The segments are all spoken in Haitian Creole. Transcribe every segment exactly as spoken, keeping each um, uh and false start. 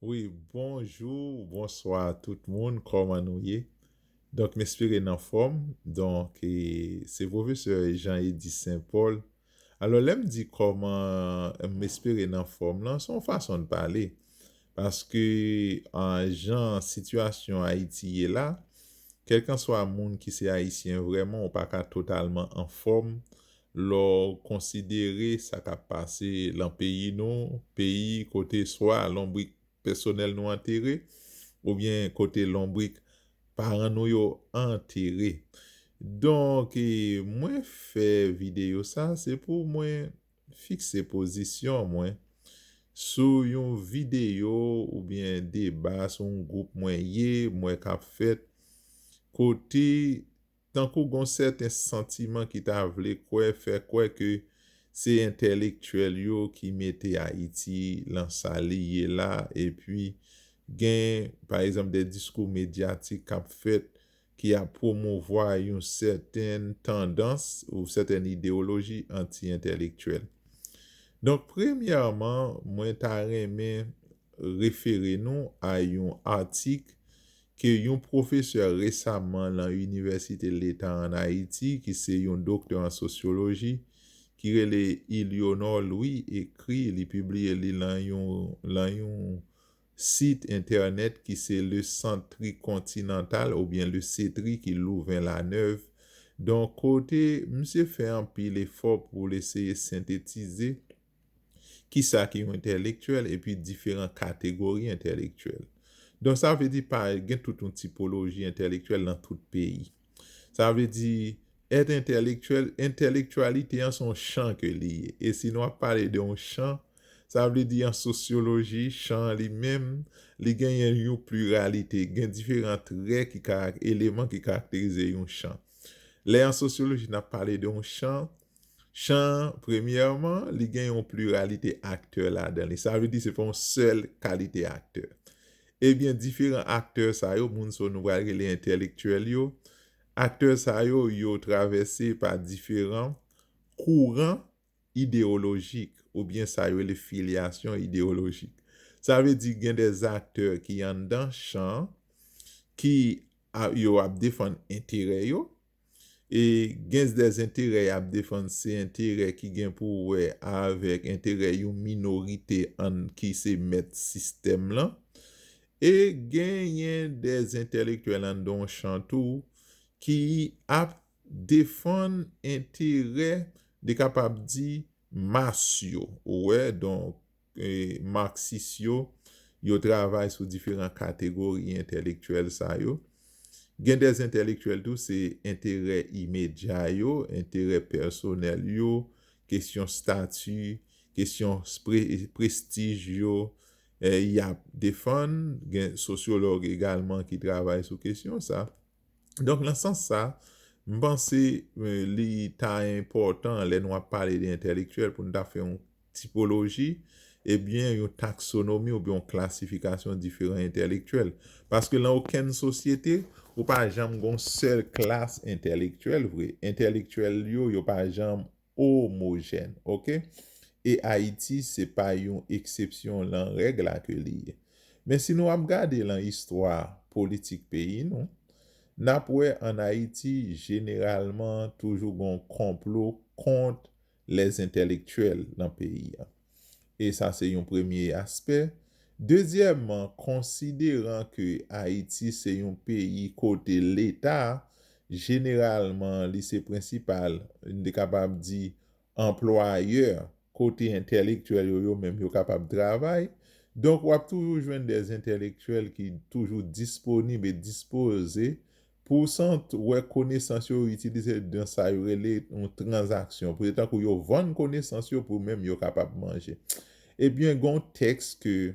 Wi, bonjou, bonswa tout moun, kòman nou ye? Donk, m espere n anfòm. Donk, e, se pwofesè Jean Eddy Saint Paul. Alò, lè m di kòman m espere n anfòm lan, se yon fason de pale. Paske, an, jan sitiyasyon Ayiti ye la, kèlkanswa moun ki se Ayisyen vrèman, ou pa ka totalman anfòm lè w konsidere sa k ap pase lan peyi nou, peyi kote swa lonbrik pèsonèl nou antere, oubyen kote lonbrik paran nou yo antere. Donk, e, mwen fè videyo sa, se pou mwen fikse pozisyon mwen sou yon videyo oubyen deba sou yon gwoup mwen ye, mwen k ap fèt, kote tankou gon sèten santiman ki ta vle kwè, fè kwè ke se entèlektyèl yo ki mete Ayiti lan sa li ye la, epi gen, pa egzanp, de diskou medyatik k ap fèt ki ap pwomouvwa yon sèten tandans ou sèten ideyoloji anti-entèlektyèl. Donk, premyèman, mwen ta renmen refere nou a yon atik ke yon pwofesè resaman lan Inivèsite Leta ann Ayiti, ki se yon doktè an sosyoloji, ki rele Ilionor Louis, ekri, li pibliye li lan yon, lan yon sit entènèt ki se Le Centre Tricontinental oubyen Le Cetri ki Louvain-la-Neuve. Donk, kote misye fè anpil efò pou l eseye sentetize kisa ki yon entèlektyèl epi diferan kategori entèlektyèl. Donk, sa vle di pa gen tout yon tipoloji entèlektyèl nan tout peyi. Sa vle di, èt entèlektyèl, entèlektyalite an se yon chan ke li ye. E si nou ap pale de yon chan, sa vle di an sosyoloji, chan an li menm, li genyen yon pliralite, gen diferan trè ki karak-, eleman ki karakterize yon chan. Lè an sosyoloji n ap pale de yon chan, chan an, premyèman, li gen yon pliralite aktè ladan li. Sa vle di se pa yon sèl kalite aktè. Ebyen, diferan aktè sa yo, moun sa yo nou pral rele entèlektyèl yo, aktè sa yo, yo travèse pa diferan kouran ideyolojik, oubyen sa yo rele filyasyon ideyolojik. Sa vle di gen de aktè ki anndan chan an, ki a, yo ap defann enterè yo, e gen de enterè y ap defann, se enterè ki gen pou wè avèk enterè yon minorite an ki se mèt sistèm lan. E genyen de entèlektyèl anndan yon chan tou ki ap defann enterè, de kapab di, mas yo. Ou wè, donk, e, maksis yo, yo travay sou diferan kategori entèlektyèl sa yo. Gen de entèlektyèl tou, se enterè imedya yo, enterè pèsonèl yo, kesyon stati, kesyon pre-, prestij yo, e, y ap defann. Gen sosyològ egalman ki travay sou kesyon sa. Donk, nan sans sa, m panse, e, li ta enpòtan lè nou ap pale de entèlektyèl pou nou ta fè yon tipoloji, ebyen, yon taksonomi oubyen yon klasifikasyon diferan entèlektyèl. Paske lan okenn sosyete, ou pa janm gon sèl klas entèlektyèl vre. Entèlektyèl yo, yo pa janm omojèn, oke? E Ayiti, se pa yon eksepsyon lan règ la ke li ye. Men si nou ap gade lan istwa politik peyi nou, n ap wè ann Ayiti, jeneralman, toujou gon konplo kont lèzentelektyèl lan peyi a. E sa se yon premye aspè. Dezyèmman, konsideran ke Ayiti se yon peyi kote Leta, jeneralman, li se prensipal, n te kapab di, anplwayè, kote entelektyèl yo, yo menm, yo kapab travay. Donk, w ap toujou jwenn de entelektyèl ki toujou disponib e dispoze pou sant wè konesans yo itilize nan sa yo rele yon tranzaksyon. Pou se tankou yo vann konesans yo pou menm yo kapab manje. Ebyen, gon tèks ke,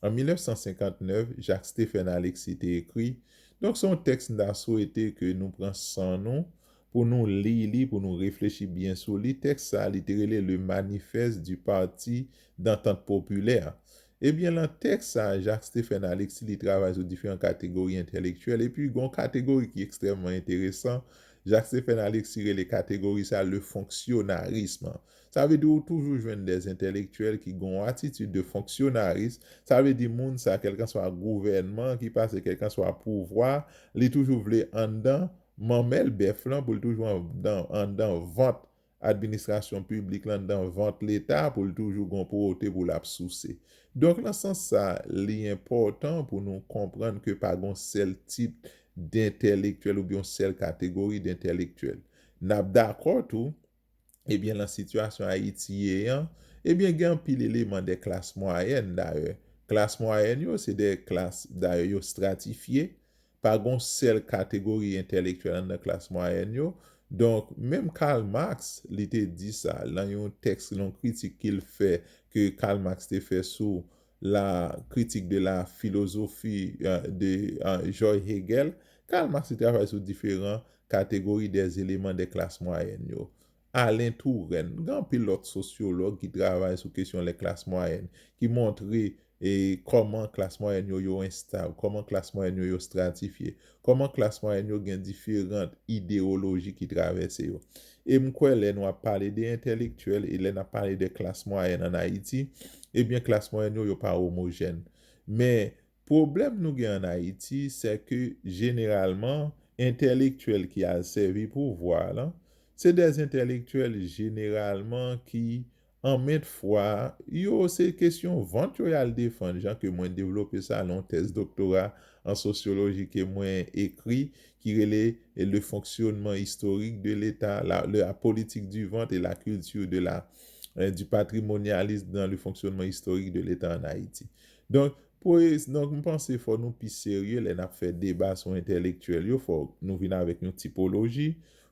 an mil nèf san senkant nèf, Jacques Stephen Alexis te ekri. Donk, se yon tèks m ta swete ke nou pran san nou pou nou li li, pou nou reflechi byen sou li. Tèks sa, li te rele Le Manifeste du Parti d'Entente Populaire. Ebyen, lan tèks sa, Jacques Stephen Alexis, li travay sou diferan kategori entelektyèl, epi gon kategori ki ekstrèmman enteresan, Jacques Stéphane Alexis rele kategori sa le fonctionnarisme. Sa vle di ou toujou jwenn des entèlektyèl ki gen yon atitid de fonctionnarisme. Sa vle di moun sa, kèlkanswa gouvènman ki pase, kèlkanswa pouvwa, li toujou vle anndan manmèl bèf lan pou l toujou anndan, anndan vant administrasyon piblik lan, anndan vant Leta pou l toujou gen yon pwote pou l ap souse. Donk, nan sans sa, li enpòtan pou nou konprann ke pa gen yon sèl tip dentèlektyèl oubyen yon sèl kategori dentèlektyèl. N ap dakò tou, ebyen, nan sitiyasyon Ayiti ye an, ebyen, gen anpil eleman de klas mwayèn, dayè. Klas mwayèn yo, se de klas, dayè, yo stratifye, pa gen yon sèl kategori entèlektyèl anndan klas mwayèn yo. Donk, menm Karl Marx, li te di sa nan yon tèks, yon kritik ke l fè, ke Karl Marx te fè sou la critique de la philosophie, euh, de, euh, George Hegel. Karl Marx te travay sou diferan kategori des éléments de klas mwayèn yo. Alain Touraine, gen anpil lòt sosyològ ki travay sou kesyon les classes moyennes, ki montre e kòman klas mwayèn yo, yo enstab, kòman klas mwayèn yo, yo stratifye, kòman klas mwayèn yo gen diferan idewoloji ki travèse yo. E m kwè lè nou ap pale de entèlektyèl e lè n ap pale de klas mwayèn ann Ayiti, ebyen, klas mwayèn yo, yo pa omojèn. Men, pwoblèm nou gen ann Ayiti, se ke jeneralman, entèlektyèl ki al sèvi pouvwa lan, se de entèlektyèl jeneralman ki anmenm fwa, yo se kesyon vant yo y al defann, jan ke mwen devlope sa nan yon tèz doktora an sosyoloji ke mwen ekri, ki rele Le fonctionnement historique de l'État, la, la politique du ventre et la culture de la, euh, du patrimonialisme dans le fonctionnement historique de l'État en Haïti. Donk, pou, donk, m panse fò nou pi serye lè n ap fè deba sou entèlektyèl yo, fò nou vin avèk yon tipoloji,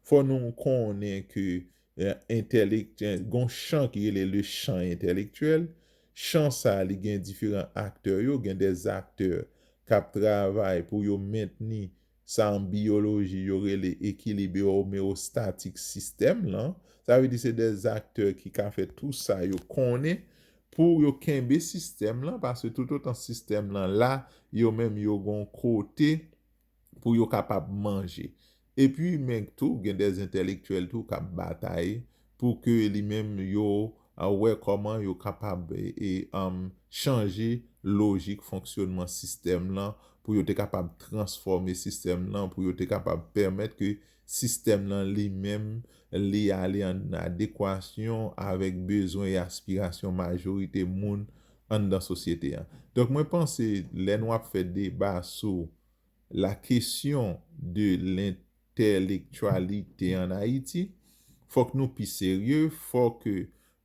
fò nou konnen ke entèlektyèl, gon chan ki rele le chan entèlektyèl. Chan sa, li gen diferan aktè yo, gen de aktè k ap travay pou yo mentni sa an biyoloji yo rele ekilib homeostatik sistèm lan. Sa vle di se de aktè ki ka fè tou sa yo konnen pou yo kenbe sistèm lan, paske toutotan sistèm lan la, yo menm yo gon kote pou yo kapab manje. Epi, men tou, gen de entèlektyèl tou k ap batay pou ke li menm yo, a, wè kòman yo kapab, e, e, um, chanje lojik fonksyonman sistèm lan, pou yo te kapab transfòme sistèm lan, pou yo te kapab pèmèt ke sistèm lan li menm, li ale an adekwasyon avèk bezwen e aspirasyon majorite moun anndan sosyete an. Donk, mwen panse, lè nou ap fè deba sou la question de l'intellectualité en Haïti, fòk nou pi serye, fòk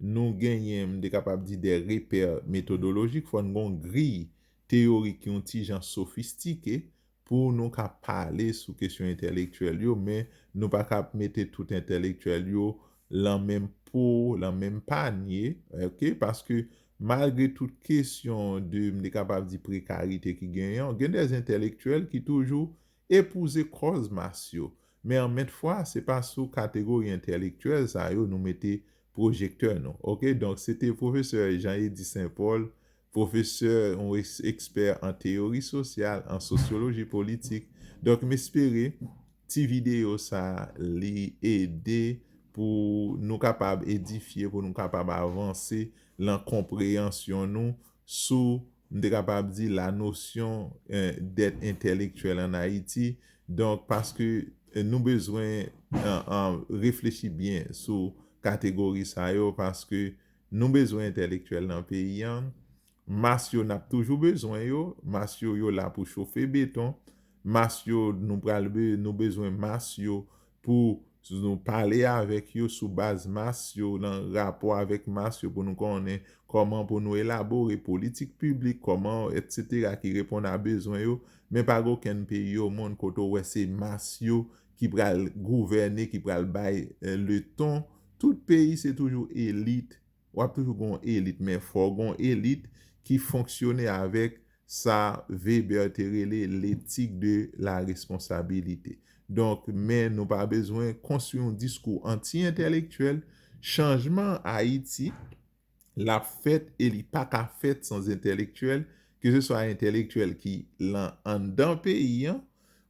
nou genyen, m te kapab di, de repè metodolojik, fò n gen yon griy teyorik yon ti jan sofistike pou nou ka pale sou kesyon entèlektyèl yo, men nou pa ka ap mete tout entèlektyèl yo lan menm po, lan menm panye, oke? Paske malgre tout kesyon de, m te kapab di, prekarite ki genyen, gen de entèlektyèl ki toujou epouze kòz mas yo. Men anmenm fwa, se pa sou kategori entèlektyèl sa yo nou mete pwojektè nou. Oke, donk se te pwofesè Jean Eddy Saint Paul, pwofesè, yon eks-, ekspè an teyori sosyal, an sosyoloji politik. Donk, m espere ti videyo sa a, li ede pou nou kapab edifye, pou nou kapab avanse lan konpreyansyon nou sou, m te kapab di, la notion, eh, d'être intellectuel en Haïti. Donk, paske, eh, nou bezwen, eh, eh, reflechi byen sou kategori sa yo, paske nou bezwen entèlektyèl nan peyi an. Mas yo, n ap toujou bezwen yo. Mas yo, yo la pou chofe beton. Mas yo, nou pral be-, nou bezwen mas yo pou nou pale avèk yo sou baz mas yo, nan rapò avèk mas yo, pou nou konnen kòman pou nou elabore politik piblik, kòman, etsetera, ki reponn a bezwen yo. Men pa gen okenn peyi omonn kote w wè se mas yo ki pral gouvène, ki pral bay, eh, le ton. Tout peyi se toujou elit. W ap toujou gen yon elit, men fò gen yon elit ki fonksyone avèk sa Weber te rele l'éthique de la responsabilité. Donk, men nou pa bezwen konstwi yon diskou anti-entèlektyèl. Chanjman Ayiti, l ap fèt e li pa ka fèt san entèlektyèl, ke se swa entèlektyèl ki lan anndan peyi an,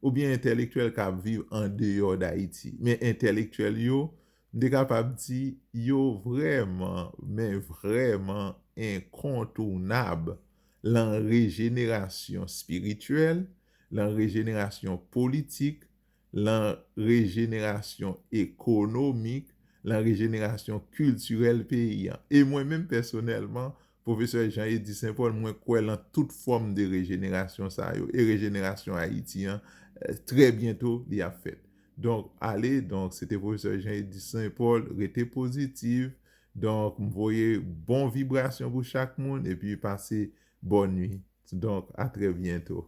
oubyen entèlektyèl k ap viv andeyò Dayiti. Men entèlektyèl yo, m te kapab di, yo vrèman, men vrèman enkontounab lan rejenerasyon espirityèl, lan rejenerasyon politik, lan rejenerasyon ekonomik, lan rejenerasyon kiltirèl peyi an. E mwen menm pèsonèlman, pwofesè Jean Eddy Saint Paul, mwen kwè lan tout fòm de rejenerasyon sa yo. E rejenerasyon Ayiti an, eh, trè byento, li ap fèt. Donk, ale, donk, se te pwofesè Jean Eddy Saint Paul, rete pozitif. Donk, m voye bon vibrasyon pou chak moun, epi pase bòn nuit. Donk, a trè byento.